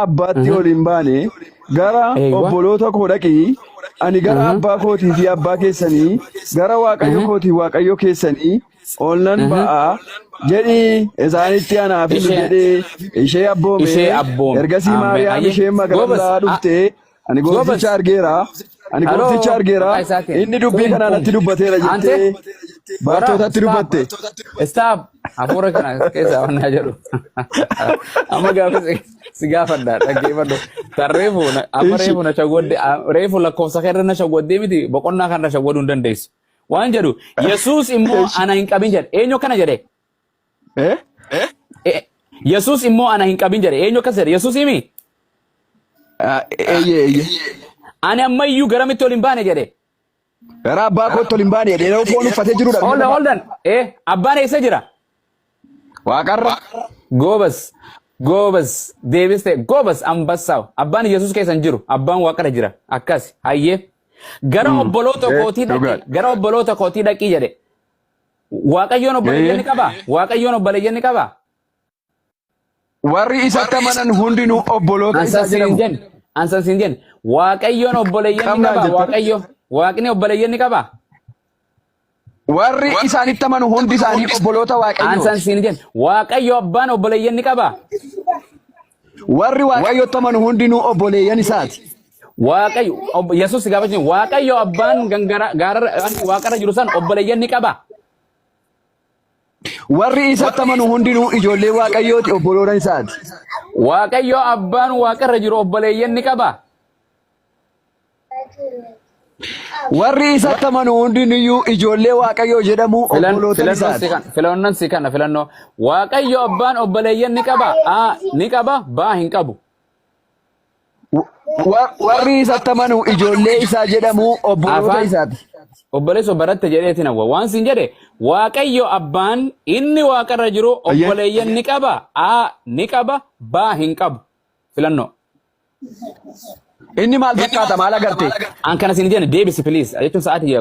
Abbaatti ol hin baane gara Eeywa. obboloota koo dhaqi. Ani gara abbaa kootii fi abbaa keessanii, gara Waaqayyo kootii Waaqayyo keessanii ol nan ba'a jedhii isaanitti anaaf himi Ishee jedhee ishee abboome. ishee abboome. Ergasii Ameen. Maariyaam Ayyee. isheen Goobas. Magdalaa dhuftee ani Goobas. goofticha argeera, ani Haloo. goofticha argeera, Maqaa isaatiin. inni dubbii Kum kana kum. natti dubbateera Ante. jettee Wara. barattootatti Stop. dubbatte. Stop. Hafuura kana keessaa wannaa jedhu. Amma gaafa si gaafadha dhaggeeffadhu. Tan reefu amma Ishi. reefu na shawwadde reefu lakkoofsa keerra na shawwaddee miti boqonnaa kan na shawwaduu hin dandeessu. Waan jedhu Yesuus immoo Ishi. ana hin qabin jedhe. Eenyu akkana jedhe? Eh? Yesuus immoo ana hin qabin jedhe. Eenyu akkas jedhe? Yesuus himi? Ah, Eeyyee eeyyee. Ani ammayyuu garamitti ol hin baane jedhe. Gara abbaa kootti ol hin baane jedhee yeroo foon uffatee jirudha biyya Hold on, lafaa. hold on. Abbaan eessa jira? Waaqarra. Goobas. Goobas. Deebiste. Goobas ambassaw. Abbaan Yesuus keessa hin jiru. Abbaan waaqarra jira. Akkas. Hayyee. Gara obboloota kootii dhaqi. Dhugaadha. Gara obboloota kootii dhaqi jedhe. Waaqayyoon obboleeyyan ni qabaa? Waaqayyoon obboleeyyan ni qabaa? Warri isatti amanan hundinuu obboloota isaa Ansan siin hin jedhamu. jenne. Ansan siin hin jenne. Waaqayyoon obboleeyyan ni Qabnaan qabaa? jettan. Waaqayyo. Waaqni obboleeyyan ni qabaa? Warri isaanitti amanu hundi isaanii obboloota Ansan Waaqayyooti. siin hin jenne. Waaqayyo abbaan obboleeyyan ni qabaa? Warri Waaqayyotti amanu hundinuu obboleeyyan isaati. Waaqayyo Yesuus si gaafachuu Waaqayyo abbaan gangara gaararra waaqarra jiru san obboleeyyan ni qabaa? Warri isatti amanu hundinuu ijoollee Waaqayyooti obboloota isaati. Waaqayyo abbaan waaqarra jiru obboleeyyan ni qabaa? Warri isatti amanu hundinuyyuu ijoollee Waaqayyoo jedhamu obboloota Filannoon si isaati. kana filannoon si kana filannoo Waaqayyo abbaan obboleeyyan ni qabaa? A ni qaba B hin qabu. Warri isatti amanu ijoollee isaa jedhamu obboloota Afaan isaati. obboleessoo baratte jedheetiin hawwa. Waan siin jedhe Waaqayyo abbaan inni waaqarra jiru Ayyee. obboleeyyan ni qaba. A ni qaba B hin qabu. Filannoo. Inni maal fakkaata maal agarte? An kana siin jenne deebisi please. Jechuun sa'aatii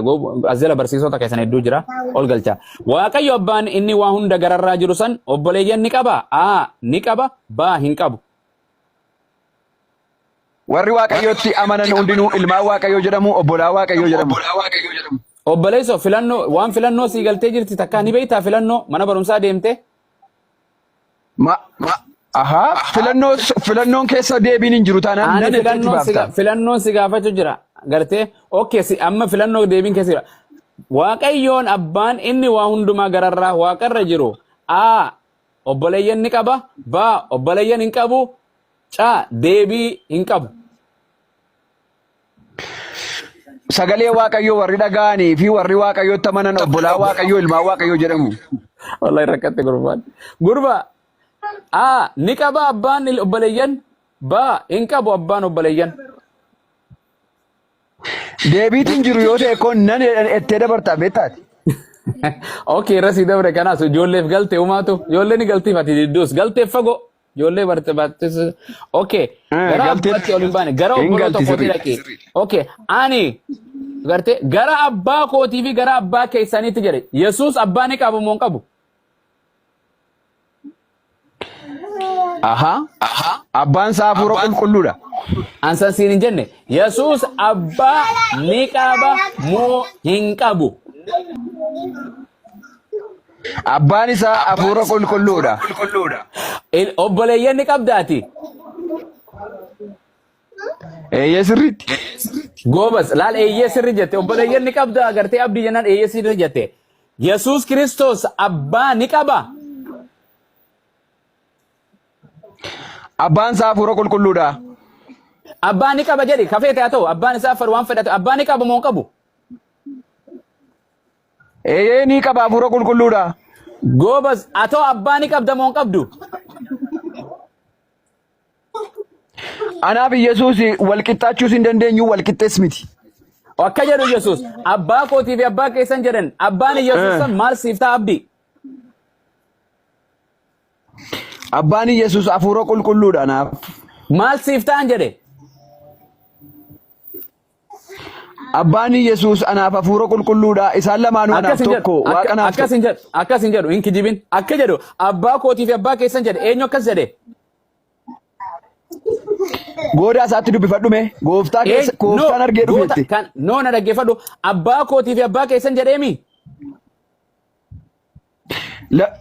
as jala barsiisota keessan hedduu jira ol galcha. Waaqayyo abbaan inni waa hunda gararraa jiru san obboleeyyan ni qaba. A ni qaba B hin qabu. Warri Waaqayyootti amanan hundinuu ilmaan Waaqayyoo jedhamu, obbolaa Waaqayyoo jedhamu. Obboleessoo filannoo waan filannoo sii galtee jirti takkaa ni beektaa filannoo mana barumsaa deemte. Ma, ahaa, filannoo, filannoon keessa deebiin hin jiru taanaan Ani nan itti filannoon si baafta. filannoon si gaafachuu jira. Gartee okay si amma filannoo deebiin keessa jira. Waaqayyoon abbaan inni waa hundumaa gararraa waaqarra jiru A obboleeyyan ni qaba B obboleeyyan hin qabu C deebii hin qabu. Sagalee Waaqayyoo warri dhaga'anii fi warri Waaqayyootti amanan obbolaa Waaqayyoo ilmaan Waaqayyoo jedhamu. Wallahi rakkatte gurbaan. Gurba A ni qaba abbaan obboleeyyan B hin qabu abbaan obboleeyyan. Deebiitiin jiru yoo ta'e kun nan ettee dabartaa beektaati. Okay, irra sii dabre kanaas ijoolleef galte umaatu ijoollee ni galtiif ati didduus galteef fagoo ijoollee barte baattis okay gara Galteef abbaatti ol hin baane gara hin obboloota galti kootii sirrii. dhaqi okay ani garte gara abbaa kootii fi gara abbaa keessaniitti jedhe Yesuus abbaa ni qabu moo hin qabu Ahaa. Abbaan isaa hafuura qulqulluudha. Ansan siin hin jenne Yesuus abbaa ni qaba moo hin qabu? Abbaan isaa hafuura qulqulluudha. Obboleeyyan ni qabdaati. Eeyyee sirriitti. Goobas laal eeyyee sirri jette obboleeyyan ni qabda agartee abdii jennaan eeyyee sirri jette. Yesuus Kiristoos abbaa ni qaba. Abbaan isaa hafuura qulqulluudha. Abbaa ni qaba jedhi kafeete haa ta'u abbaan isaa far waan fedhate abbaa ni qaba moo hin qabu? Eeyyee ni qaba hafuura qulqulluudha. Goobas haa ta'u abbaa ni qabda moo hin qabdu? Anaaf Yesuus wal qixxaachuus hin dandeenyu wal qixxees miti. Akka jedhu Yesuus abbaa kootii fi abbaa keessan jedhan abbaan Yesuus san maal siif ta'a abdii? Abbaan Yesuus hafuura qulqulluudha anaaf. Maal siif ta'an jedhe? Abbaan Yesuus anaaf hafuura qulqulluudha. Isaan lamaanuu anaaf Akkas hin jedhu. tokko. Waaqa naaf Akkas hin jedhu. Akkas hin jedhu. Hin kijibin. Akka jedhu abbaa kootii fi abbaa keessan jedhe. Eenyu akkas jedhe? Goodaa isaatti dubbifadhu mee. Gooftaa keessa No, gooftaan argee goota dhufeetti. kan no na dhaggeeffadhu. Abbaa kootii fi abbaa keessan jedheemi.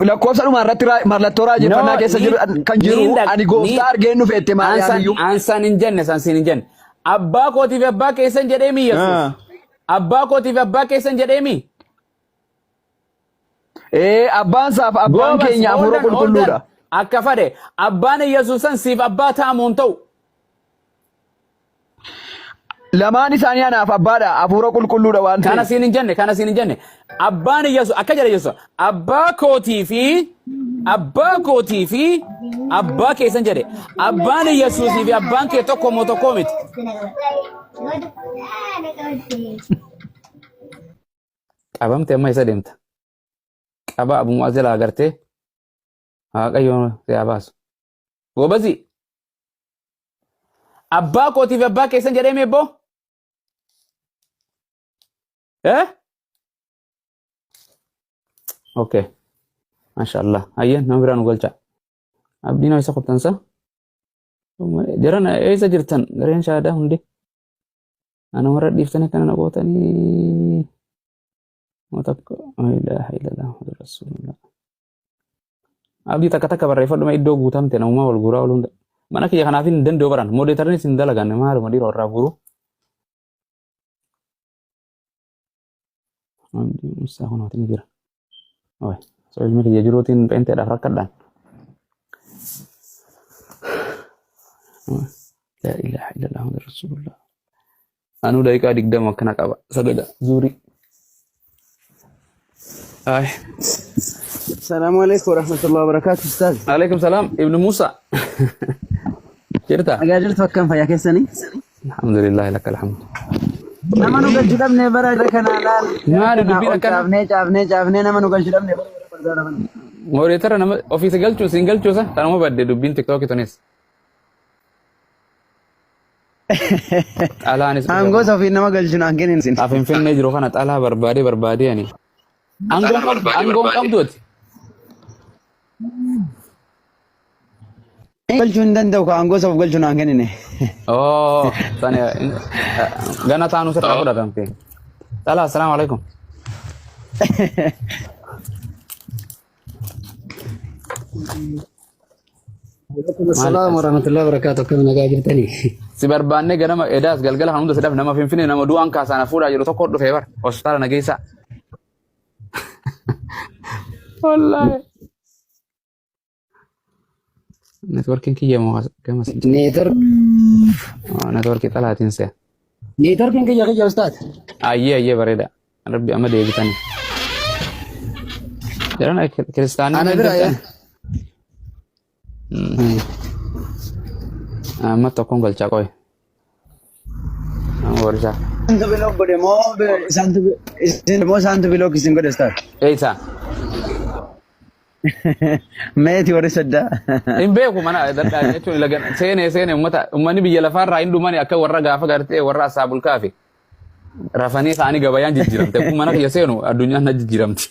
Lakkoofsa dhumaa irratti mallattoo No, raajeffannaa keessa ni jiru kan ni jiru dhag ani ni gooftaa argeen dhufeette Maariyaam ansan iyyuu. ansan hin jenne san siin hin jenne. Abbaa kootii fi abbaa keessan jedheemi Yesuus. Ah. Abbaa kootii fi abbaa keessan jedheemi. Ee abbaan isaaf abbaan Goobas keenya hafuura hold on hold on. qulqulluudha. Akka fadhe abbaan Yesuusan siif abbaa ta'amu hin ta'u. Lamaan isaanii anaaf abbaadha hafuura qulqulluudha waan Kana ta'eef. siin hin jenne, kana siin hin jenne. Abbaan Yesuus akka jedhe Yesuus abbaa kootii fi abbaa kootii fi abbaa keessan jedhe. Abbaan Yesuusii fi abbaan kee tokko moo tokko miti? Qabamte amma isa deemta. Qaba Abu Mu'aaz jalaa agartee Waaqayyoon si haa baasu. Goobasi abbaa kootii fi abbaa keessan jedhee meebboo? Eh? Okay. Masha Allah. Hayyee nama biraa nu galcha. Abdiin isa kottansa. Jaran eessa jirtan gareen shaadaa hundi? Ana warra dhiiftanii kana na gootanii. Takka laa ilaaha illallah Muhammadu Rasuulullah. Abdii takka takka barreeffadhu mee iddoo guutamte namumaa wal guuraa ooluun mana kiyya kanaaf hin danda'u baran moodeetarnis hin dalagan maaluma dhiira warraa guuru. Abdii Musaa kunooti ni jira. Oye, so ilmi kiyya jiruutiin pheenteedhaaf rakkadhaan. Laa ilaaha illallah Muhammadu Rasuulullah. Anuu daqiiqaa 20 akkana qaba. Sagada zuurii. Ay. Salaamu alaikum warahmatullahi wabarakatuh Ustaz. Alaikum salaam Ibn Musa. Jirta? Nagaa jirtu akkam fayyaa keessanii? Alhamdulillah lakal hamd. Nama nu galchu dhabne bara irra kanaa laal. Gara Maali kanaa dubbiin ol akkana? caafnee caafnee caafnee nama nu galchu dhabne bara bara bardaa lafa. Mooreetara nama ofiisa galchuu siin galchuusa tanuma badde dubbiin tiktookii tunis. Xalaanis dhufe Aangoo kun. isa ofiin nama galchu naan kennin isin. Haa Finfinnee jiru kana xalaa barbaadee barbaadee ani. Aangoon qabdu aangoon qabdu ati. Galchuu hin danda'u ka aangoo isa of galchu naan kennine. Oh, sani gana taanu sirraa fudhatamte. Xalaa assalaamu alaikum. Waalaikum Maali assalam as warahmatullahi wabarakatuh. Akkam nagaa jirtanii? si barbaannee ganama edaas galgala kan hunda si dhabe nama Finfinnee nama du'aan kaasaana fuudhaa jiru tokko dhufee bar hospitaala na geessaa. Wallaahi. Networkiin kiyya moo gama si jira? Network Networkii xalaatiin se'a. networkiin kiyya kiyya ustaad. Ayyee ayyee bareeda. Rabbi amma deebitani. Jaran kiristaanni Ana hin bira jirtan. yaa. Amma tokkoon galchaa qoy. Amma warishaa. Isaantu bilook godhe moo isaantu isin moo isaantu bilook isin godhe ustaaz? Eessa? Meeti warri saddaa. Hin beeku mana dadhaa jechuun lagan seenee seenee uummata uummanni biyya lafaarraa hin dhumani akka warra gaafa gartee warra asaabul kaafi. Rafanii ka'anii gabayaan jijjiiramte. Akkuma mana kiyya seenu addunyaan na jijjiiramti.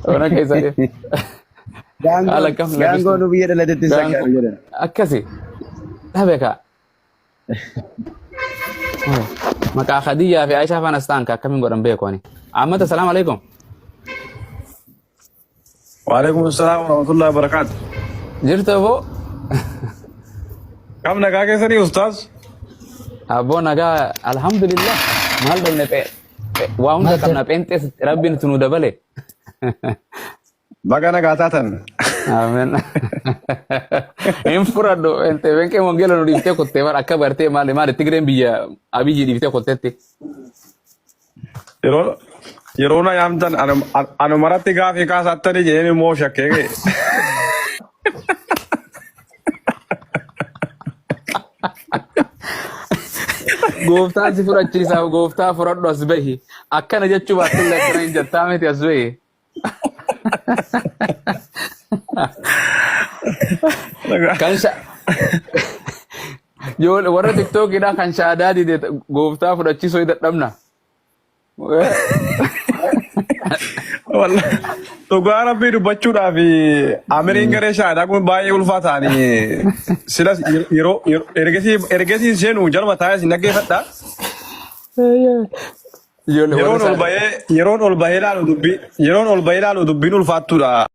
Mana keessa haala akkam Gaangoo lafistu. nu biyya dhalatetti hin Gaangoo sakkaatu jedhan. akkasi dhabe kaa. Maqaa Khadijaa fi Aishaa faana ta'an ka akkamiin godhan beeku ani. Ammata salaam alaikum. Waalaikum salam warahmatullahi wabarakatuh. Jirtu aboo? Kam nagaa keessanii ustaaz? Aboo nagaa alhamdulillah. Maal dhabne waa hunda qabna pheenxees rabbiin itti nu dabale. Baga nagaa taatan. Ameen. Hin fudhadhu pheenxee pheenxee wangeela nu dhiiftee kuttee bara akka bartee maali maali Tigreen biyya Abiyyi dhiiftee kuttetti. Yeroo yeroo na yaamtan anumaratti gaafii kaasattanii jedheen immoo shakkee ga'e. Gooftaan si fudhachiisaaf gooftaa fudhadhu as bahi. Akkana jechuu baattullee akkana hin jettaa miti as bahi. Kan sha Yoo warra tiktookiidhaa kan shaadaa dide gooftaa fudhachiisuu hin dadhabna. Wallahi, Dhugaa rabbii dubbachuudhaaf amiriin garee shaayidaa kun baay'ee ulfaataani. Silas yeroo ergasii ergasii seenu jaluma taa'ee sin dhaggeeffadha. Ijoollee warra Yeroon ol isaa. bahee yeroon ol bahee ilaalu dubbii yeroon ol bahee ilaalu dubbiin ulfaattuudha.